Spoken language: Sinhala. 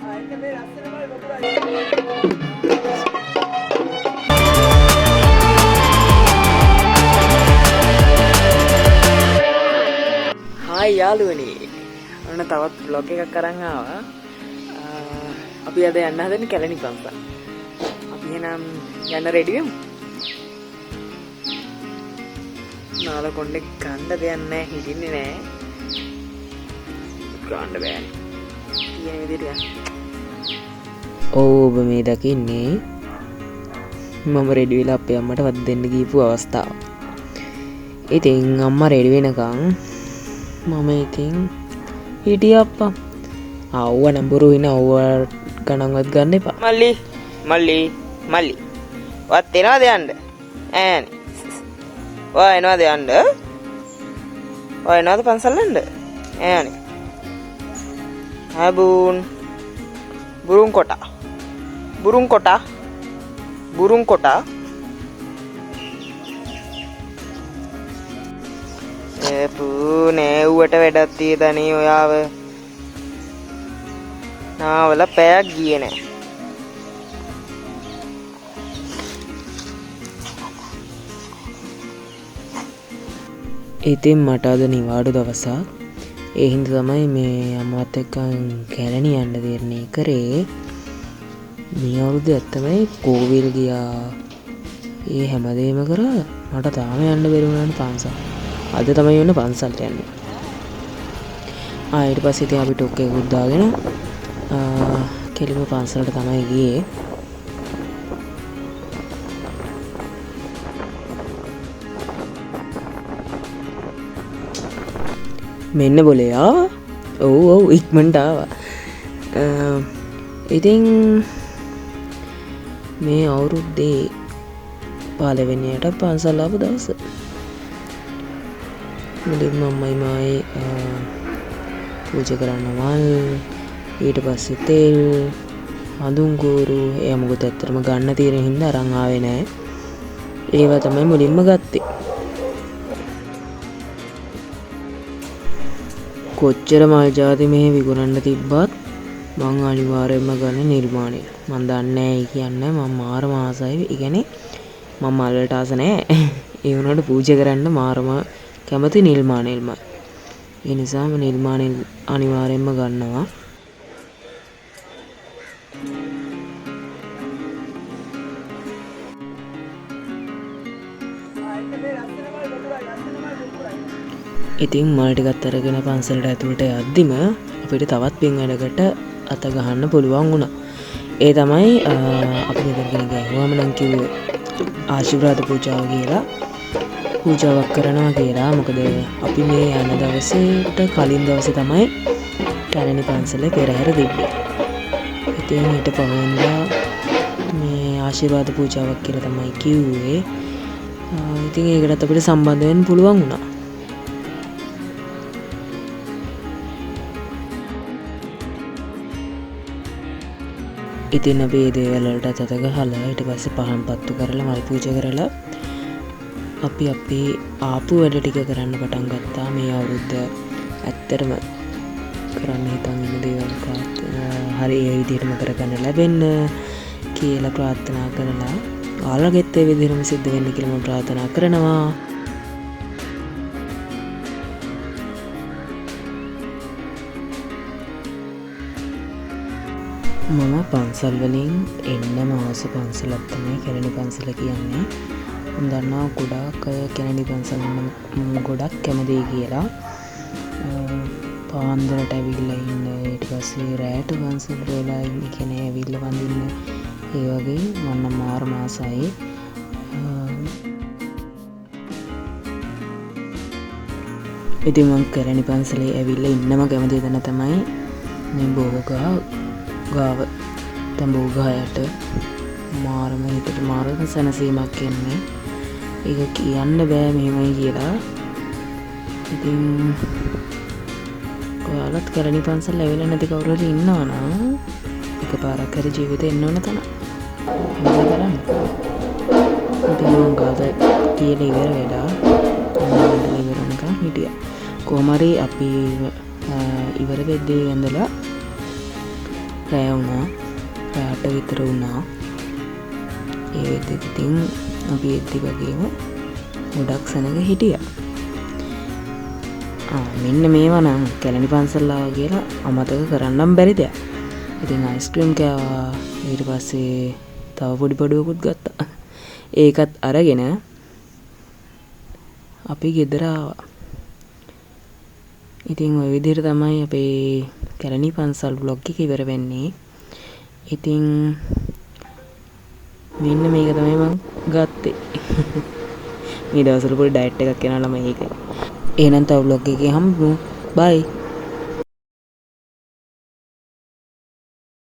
හායි යාළුවනේ, ඔන්න තවත් ව්ලොග් එකක් අරන් ආවා. අපි අද යන්න හදන්නේ කැලණි පන්සල්. අපි එහෙනම් යන්න රෙඩි වෙමු. නාල කොණ්ඩේ ගන්න දෙයක් නැහැ, හිටින්නේ නැහැ. ගන්න බෑනේ. තියෙන විදිහට යන්න. ඔව්, ඔබ මේ දකින්නේ මම රෙඩි වෙලා අපේ අම්මට වත් දෙන්න ගියපු අවස්ථාව. ඉතින් අම්මා රෙඩි වෙනකන් මම ඉතින් හිටියා අප්පා. අව්ව නම් බොරු වෙන අව්ව ගණන්වත් ගන්න එපා. මල්ලි මල්ලි මල්ලි වත් එනවද යන්න? ඈනේ. ඔයා එනවද යන්න? ඔයා එනවද පන්සල් යන්න? ඈනේ. හබුන් බුරුන් කොටා බුරුන් කොටා බුරුන් කොටා නෑ ඌට වැඩක් තියෙදනේ ඔයාව. නාවල පැයක් ගියේ නෑ. ඉතින් මට අද නිවාඩු දවසක්. ඒ හින්දා තමයි මේ අම්මත් එක්ක කැලණි යන්න තීරණය කරේ. මේ අවුරුද්දේ ඇත්තමයි කෝවිල් ගියා. ඒ හැමදේම කරා. මට තාම යන්න බැරි වුණානේ පන්සල්. අද තමයි ඔන්න පන්සලට යන්නේ. ඊට පස්සේ ඉතින් අපි ටොක් එකකුත් දාගෙන, කෙලිම පන්සලට තමයි ගියේ. මෙන්න බොලේ ආවා. ඔව් ඔව් ඉක්මනට ආවා. ඉතින් මේ අවුරුද්දේ පළවෙනියට පන්සල් ආපු දවස. මුලින්ම අම්මයි මායි පූජා කරන්න මල්, ඊට පස්සේ තෙල්, හඳුන් කූරු, එයා මොකද ඇත්තටම ගන්න තියෙන හින්දා අරන් ආවේ නෑ. ඒවා තමයි මුලින්ම ගත්තේ. කොච්චර මල් ජාති මෙහෙ විකුණන්න තිබ්බත් මං අනිවාර්යයෙන්ම ගන්නේ නිර්මාණය. මං දන්නේ නෑ ඒ කියන්නේ මං මාරම ආසයි. ඒ කියන්නේ මං මල් වලට ආස නෑ. ඒ වුණාට පූජා කරන්න මාරම කැමති නිර්මාණයල්මයි. ඒ නිසාම නිර්මාණය අනිවාර්යයෙන්ම ගන්නවා. ඉතින් මල් ටිකත් අරගෙන පන්සලට ඇතුළට යද්දිම අපිට තවත් පින් වැඩකට අත ගහන්න පුළුවන් වුණා. ඒ තමයි අපි මෙතන කෙනෙක් ඇහුවම නම් කිව්වේ ආශිර්වාද පූජාව කියලා. පූජාවක් කරනවා කියලා. මොකද අපි මේ යන දවසේට කලින් දවසේ තමයි කැලණි පන්සලේ පෙරහැර තිබ්බේ. ඉතින් ඊට පහුවෙනිදා මේ ආශිර්වාද පූජාවක් කියලා තමයි කිව්වේ. ඉතින් ඒකටත් අපිට සම්බන්ධ වෙන්න පුළුවන් වුණා. ඉතින් අපි මේ දේවල් වලට අත ගහලා ඊට පස්සේ පහන් පත්තු කරලා මල් පූජා කරලා අපි අපේ ආපු වැඩ ටික කරන්න පටන් ගත්තා. මේ අවුරුද්ද ඇත්තටම කරන්න හිතන් ඉන්න දේවල් හරි ඒ විදිහටම කරගන්න ලැබෙන්න කියලා ප්‍රාර්ථනා කරලා ඔයාලගෙත් ඒ විදිහටම සිද්ධ වෙන්න කියලා මම ප්‍රාර්ථනා කරනවා. මම පන්සල් වලින් එන්නම ආස පන්සලක් තමයි කැලණි පන්සල කියන්නේ. මම දන්නවා ගොඩාක් අය කැලණි පන්සල් නම් ගොඩක් කැමතියි කියලා. පාන්දරට ඇවිල්ලා ඉන්න, ඊට පස්සේ රෑට පන්සලට වෙලා ඉන්න, කියන්නේ ඇවිල්ලා වඳින්න, ඒ වගේ මම නම් මාරම ආසයි. ඉතින් මං කැලණි පන්සලේ ඇවිල්ලා ඉන්නම කැමති තැන තමයි මේ බෝගහ ගාව. දැන් බෝගහ යට මාරම හිතට මාරම සැනසීමක් එන්නේ. ඒක කියන්න බෑ මෙහෙමයි කියලා. ඉතින් ඔයාලත් කැලණි පන්සල් ඇවිල්ලා නැති කවුරු හරි ඉන්නවා නම් එකපාරක් හරි ජීවිතේ එන්න ඕන තැන. එන්න බලන්න. ඉතින් මං ගාත කියලා ඉවර වෙලා ඉවර වෙනකන් හිටියා. කොහොම හරි අපි ඉවර වෙද්දී ඇඳලා රෑ වුණා. රෑට විතර වුණා. ඒ වෙද්දි ඉතින් අපි එද්දි වගේම ගොඩක් සෙනග හිටියා. මෙන්න මේවා නම් කැලණි පන්සල් ආවා කියලා අමතක කරන්නම් බැරි දෙයක්. ඉතින් අයිස්ක්‍රීම් කෑවා. ඊට පස්සේ තව පොඩි පඩුවකුත් ගත්තා. ඒකත් අරගෙන අපි ගෙදර ආවා. ඉතින් ඔය විදිහට තමයි අපේ කැලණි පන්සල් ව්ලොග් එක ඉවර වෙන්නේ. ඉතින් මෙන්න මේක තමයි මං ගත්තේ. මේ දවස්වල පොඩි ඩයට් එකක් යනවා ළමයි ඒකයි. එහෙනම් තව ව්ලොග් එකකින් හම්බෙමු. බයි.